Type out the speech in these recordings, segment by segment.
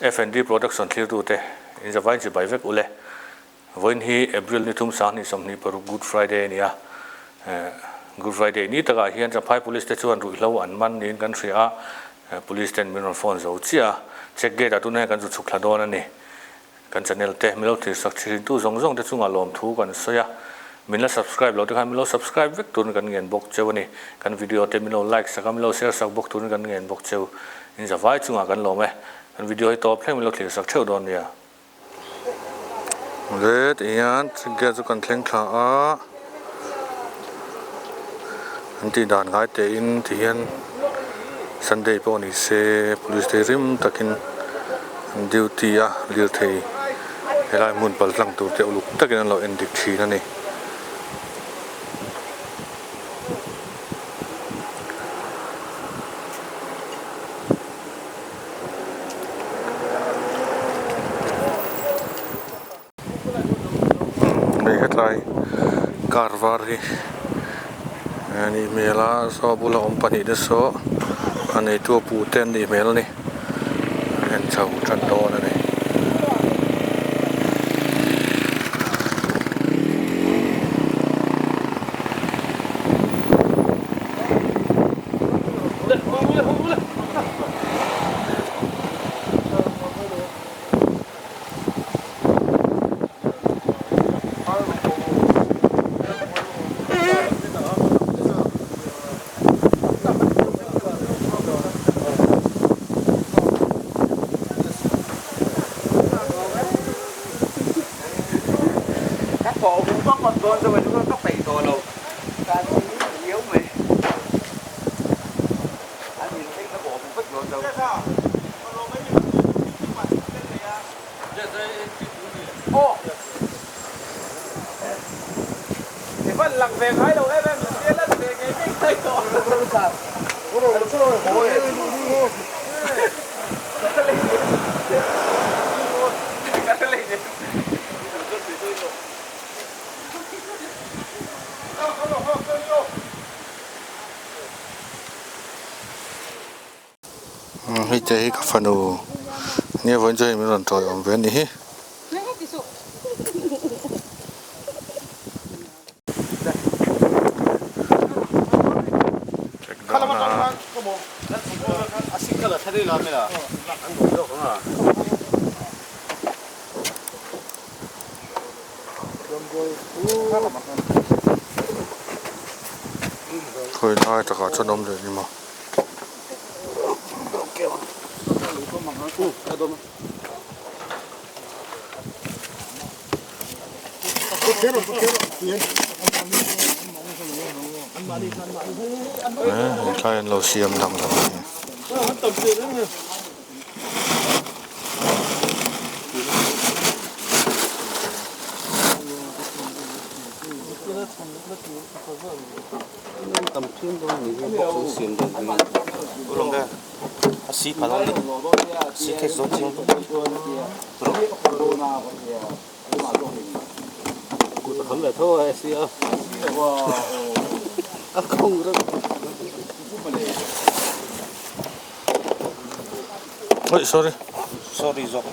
F&D Production thlirtute in zavai chibai vek ule. Vawiin hi April ni thum 20 26 Good Friday a ni a. Good Friday ni takah hian Champhai Police te chuan ruihhlo an man niin kan hria a, Police ten min rawn phone zo chiah a, check gate ah tunah hian kan zu chhuk thla dawn a ni. Kan channel te min lo thirsak thintu zawng zawng te chungah lawmthu kan sawi a, min la subscribe lo te khan min lo subscribe vek turin kan ngen bawk cheu a ni. Kan video te min lo like sak a, min lo share sak bawk turin kan ngen bawk cheu. In zavai chungah kan lawm e. Kan video hi tawp thleng min lo thlir sak theuh dawn nia. Le ti hian gate chu kan thleng thla a, an tih dan ngai teh in ti hian Sunday pawh ni se police te rim takin an duty a lirthei helai hmun pal tlang tur te uluk takin an lo en dik thin a ni. Hei hetlai car var hi a nih hmel a saw a bula awm pahnih te saw a neitu a pu te an nih hmel a ni an en chho tan dawn a ni. Hei te hi ka fanu nia vawiin chu hei min rawn tawi awm ve a nih hi. Khawi lai takah chuan awm leh ni maw. Hetlai an lo siam dang dang a ni. Oi sorry sorry zawk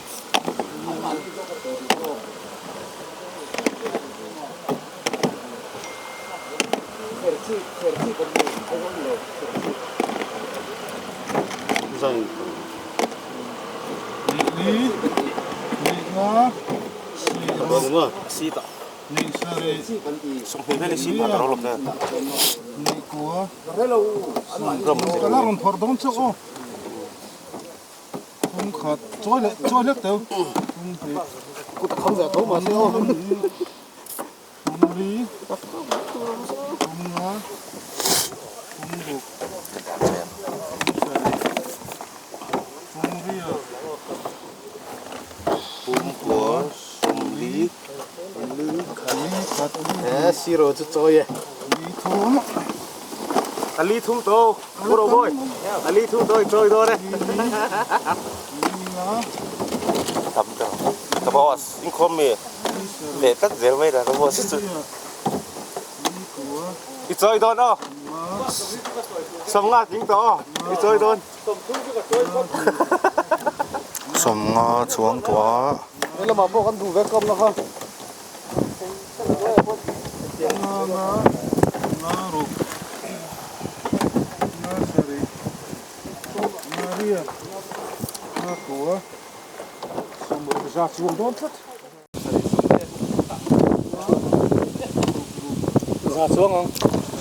Sawmnga chuang tawh a.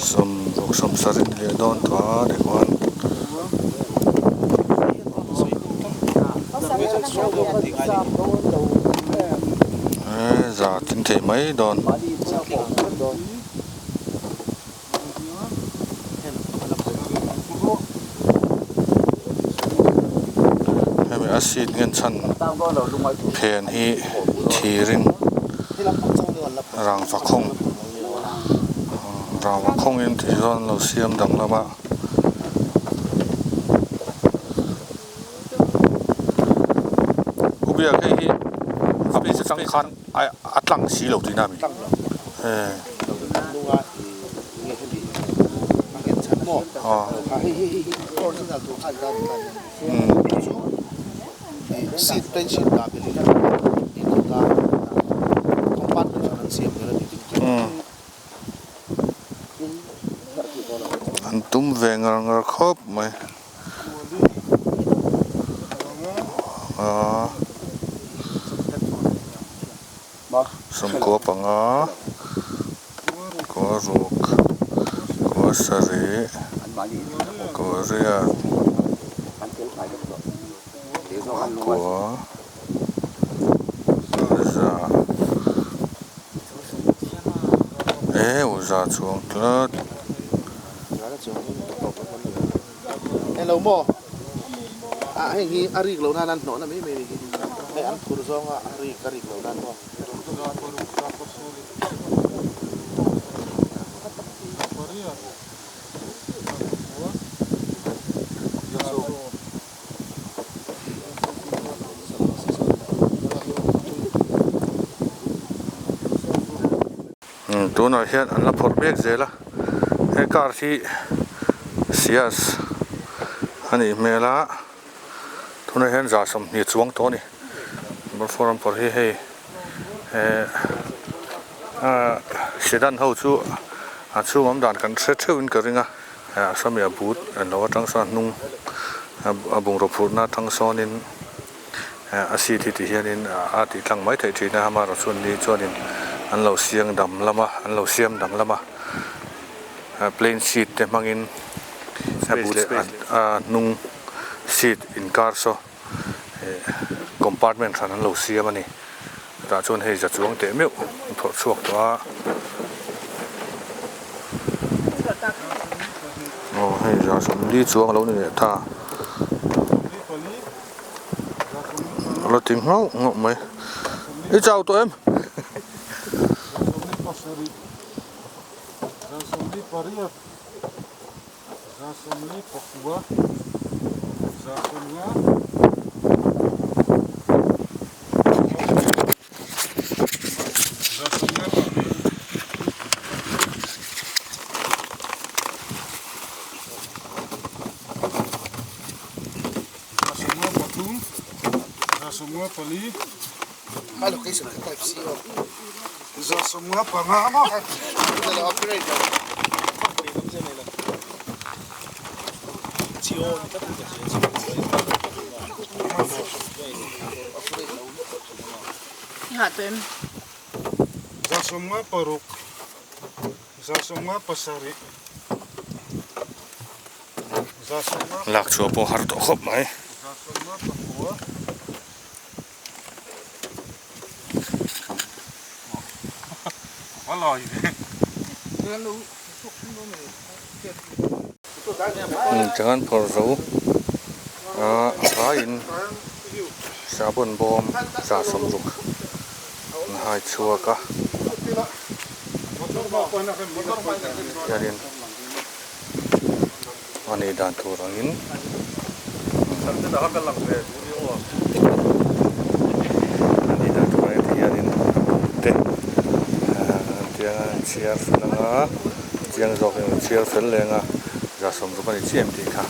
Sawmruk sawmsarih ni leh dawn tawh a tikhuan he za tling thei mai dawn. Hemi a seat nghen chhan phen hi thirin rangva khawng rangva khawngin ti chuan an lo siam danglam a. Ubiak hei hi a buk atang khan a tlang si lo tihna a mi? An tum ve ngar ngar khawp mai. Sawmkua panga kua ruk kua sarih kua riat kua za eh za chuang tlat. Hello maw ah heng hi a rik loh nan an hnawh na mai mai a ni hi hei an phur zawnga a rik a rik loh nan maw. Tunah hian an la phawrh mek zel a he car hi Ciaz a nih hmel a tunah hian za 20 chuang tawh a ni number four an phawrh hi hei eh ah sedan ho chu a chhung awm dan kan hre theuh in ka ring a ah sawmi a but lo atang sawn a hnung a bungraw phurhna atang sawnin. A seat hi ti hianin a tih tlang mai theih thin a, amaherawh chuan ni chuanin an lo siang dam lam a, an lo siam dang lam a, plain seat te hmangin a bul leh a hnung seat inkar saw eh compartment hran an lo siam a ni, tah chuan hei za chuang teh meuh an phawrh chhuak tawh a, aw hei za 40 chuang a lo ni leh ta. A la ti nghauh nghauh mai. I chau tawh em? Lak chhuah pawh har tawh khawp mai. Chuan phawrh zo a vaiin sahbawn bawm 60 an hai chhuak a hianin a nih dan tur angin a nih dan tur angin tihianin a buk te tiang a chhiar fel anga chiang zawkin an chhiar fel leng a 60 a ni chiah em tih kha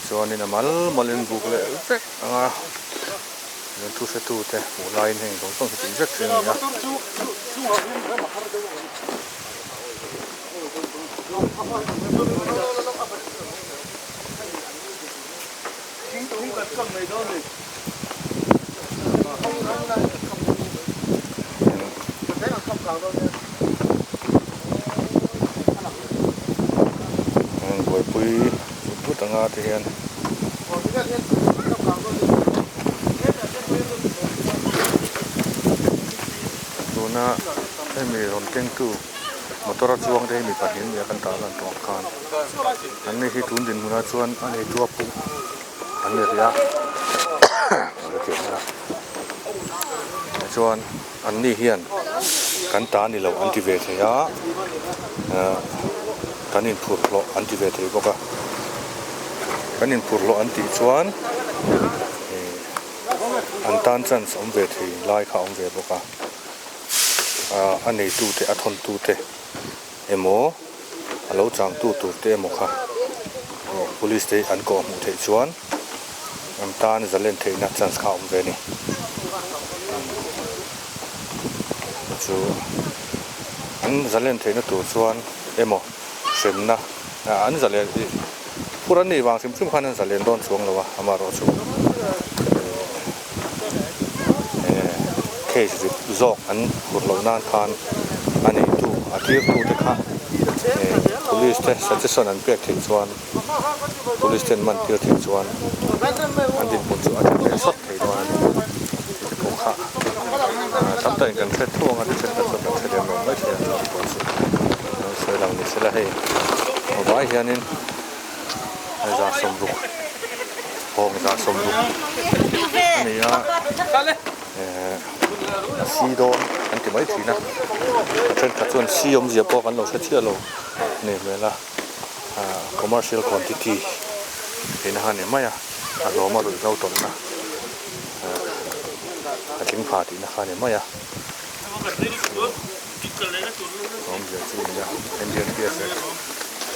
chuanin a mal malin buk leh vek anga. Chuan thuhretu te hmuh laiin heng zawng zawng hi tih vek thin a ni a. Heng buaipui put put anga te hian. Tuna hemi rawn kengtu motor a chuang te hi mi pahnih an ni a kan tarlan tawh ang khan an ni hi tun dinhmunah chuan a neitu a puk an ni rih a tichuan an ni hian kan ta ni lo an ti ve thei a kan inphurh hlawh an ti ve thei bawk a kan inphurh hlawh an tih chuan an tan chance awm ve thei lai kha a awm ve bawk a a neitu te a thawntu te emaw a lo changtu tur te emaw kha police te an kawh hmuh theih chuan an tan zalen theihna chance kha a awm ve a ni chu an zalen theihna tur chuan emaw hremna an zalen phur an nih vang hrim hrim khan an zalen dawn chuang lo a amaherawhchu case rit zawk an phur loh nan khan a neitu a tirtu te kha police te suggestion an pek theih chuan police ten man tir theih chuan an dinhmun chu a tha ve sawt thei dawn a ni tih te pawh kha tam takin kan hre thu ang a ti thenkhat chuan kan hre lem lo mai thei a tih pawh chu an sawi lang ni sela hei vai hianin 160 hawng 160 a ni a eh a si dawn an ti mai thin a a thenkhat chuan si awmzia pawh kan lo hre chiah lo a ni hmel a ah commercial quantity tihna kha a ni mai a a hlawm a ruihhlo tawlhna eh a tling pha tihna kha a ni mai a. Awmzia chu a ni a Indian P_F Act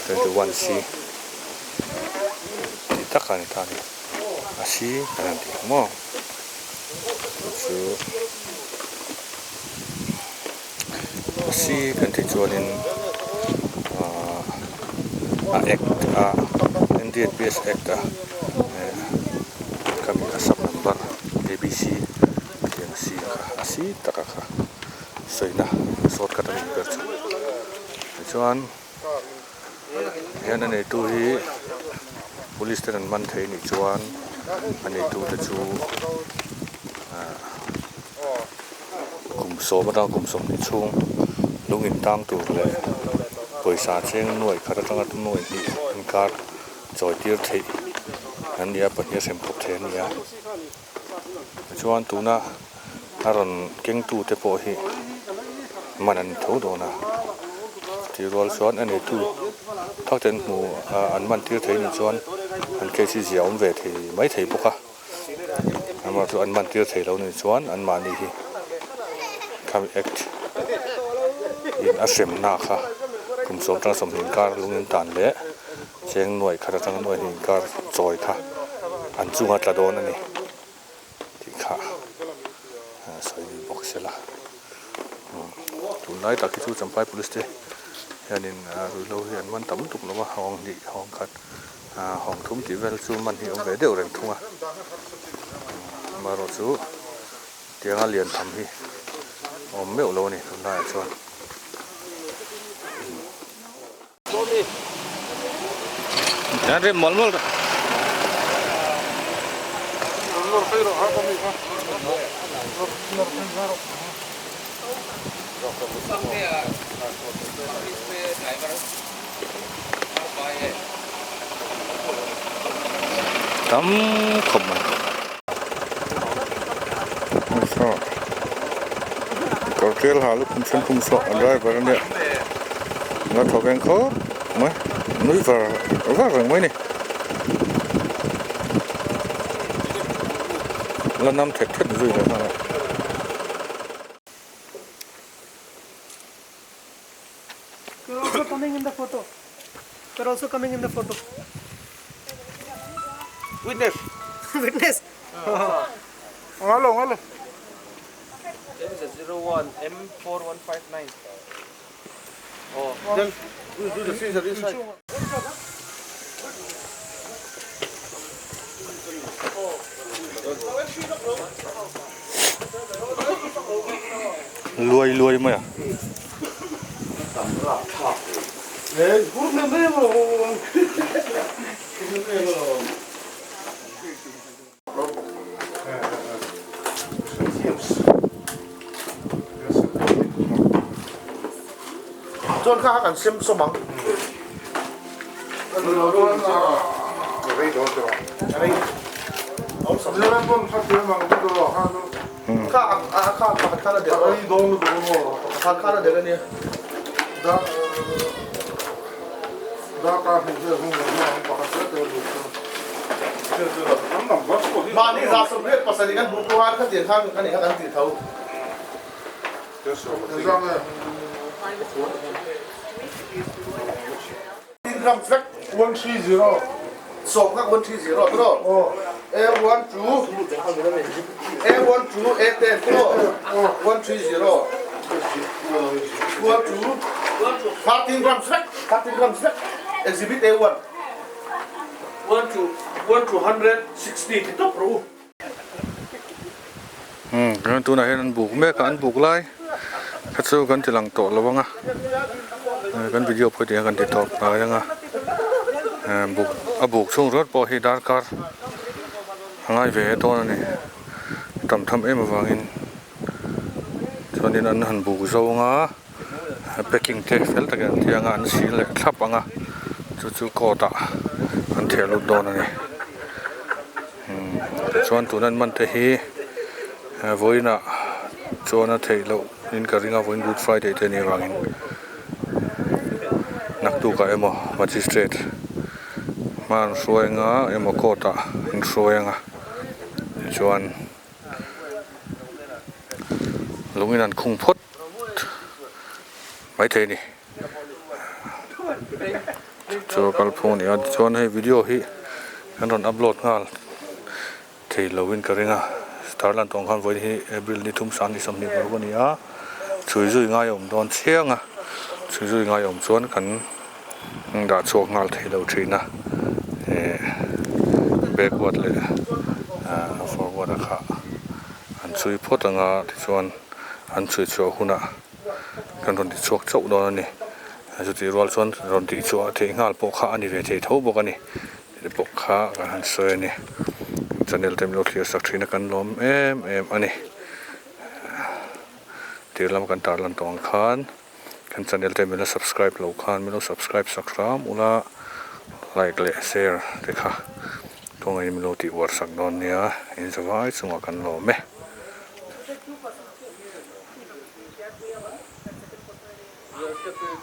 21 C tih tak a ni ta a ni a C kan han tih ang maw chu chu a C kan tih chuanin ahh a act a Indian P_S Act a eh khami a sub number A_B_C tiang a C kha a C taka kha. Sawina shortcut a nih ber chu. Tichuan hian a neitu hi police ten an man thei anih chuan a neitu te chu ah kum sawm atanga kum sawmhnih chhung lung in tang tur leh pawisa cheng nuai khat atanga nuai hnih inkar chawi tir theih an ni a pahnih a hrem khawp thei an ni a. Tichuan tuna a rawn kengtu te pawh hi man an tho dawn a tih rual chuan a neitu thak te an hmu a an man tir thei anih chuan an case hi zia awm ve thei mai thei bawk a amaherawhchu an man tir thei lo anih chuan anmahni hi khami act in a hremna kha kum sawm tang sawmhnih inkar lungin tan leh. Cheng nuai khat atanga nuai hnih inkar chawi kha an chunga tla dawn a ni tih kha sawi ni bawk sela. Tunlai tak hi chu Champhai Police te hianin ruihhlo hi an man tam lutuk lo a, hawng hnih hawng khat hawng thum tih vel chu man hi a awm ve deuh reng thung a. Amaherawhchu chu tianga lian tham hi a awm meuh lo a ni tunlaiah chuan. An rem mawlh mawlh tam khawp mai. Kawr tel ha lukhum then khum saw a driver a nia la thaw veng khawp mai nui var var reng mai a ni la nam thet thet zui leh nghal a. You're also coming in the photo. You're also coming in the photo. Witness. Witness. Ngai lo ngai lo. MZ01 M4159 Aw. Then we do the scissor inside. Luai luai mai a. Chuan kha kan sem sawm ang. Kha a kha pakhat khan a delh pakhat khan a delh a nia. Mahni 27 kan hmuh pawh khan khatiang khan a nih kha kan tih tho. Tin ram vek 130 sawm kha 130 tawh A one two A one two A ten tawh 130 one two 13 grams vek 13 grams vek exhibit A one. One to one to 160 ti tawp rawh u. Umm tunah hian an buk mek a an buk lai kha chu kan ti lang tawh lo ang a kan video pawh tih hian kan ti tawp hnai ang a buk a buk chhung ringawt pawh hi darkar a ngai ve dawn a ni tam tham em avangin chuanin an han buk zo ang a packing te fel takin an ti ang a an sil leh thlap ang a chu chu court ah an theh lut dawn a ni. Tichuan tuna an man te hi vawiinah chuan a theih loh in ka ring a vawiin good friday te anih avangin naktukah emaw magistrate hma an hruai anga emaw court ah an hruai anga tichuan lungin an khung phawt maithei a ni. Chu a kalphung a ni a tichuan hei video hi kan rawn upload nghal thei lo in ka ring a tarlan tawng khan vawiin hi April ni thum 2026 a ni a chhui zui ngai a awm dawn chiang a chhui zui ngai a awm chuan kan dah chhuak nghal thei lo thin a eh backward leh forward a kha an chhui phawt anga tichuan an chhui chhuah hunah. Kan rawn ti chhuak chauh dawn a ni. Chutih rual chuan rawn tih chhuah theih nghal pawh kha a ni ve thei tho bawk a ni. Tih pawh kha kan han sawi a ni. Channel te min lo thlir sak thin a kan lawm em em a ni. Tir lam kan tarlan tawh ang khan kan channel te min la subscribe loh khan min lo subscribe sak hram ula like leh share te kha kawngaihin min lo tih uar sak dawn nia inzavai chungah kan lawm e. You have to pay.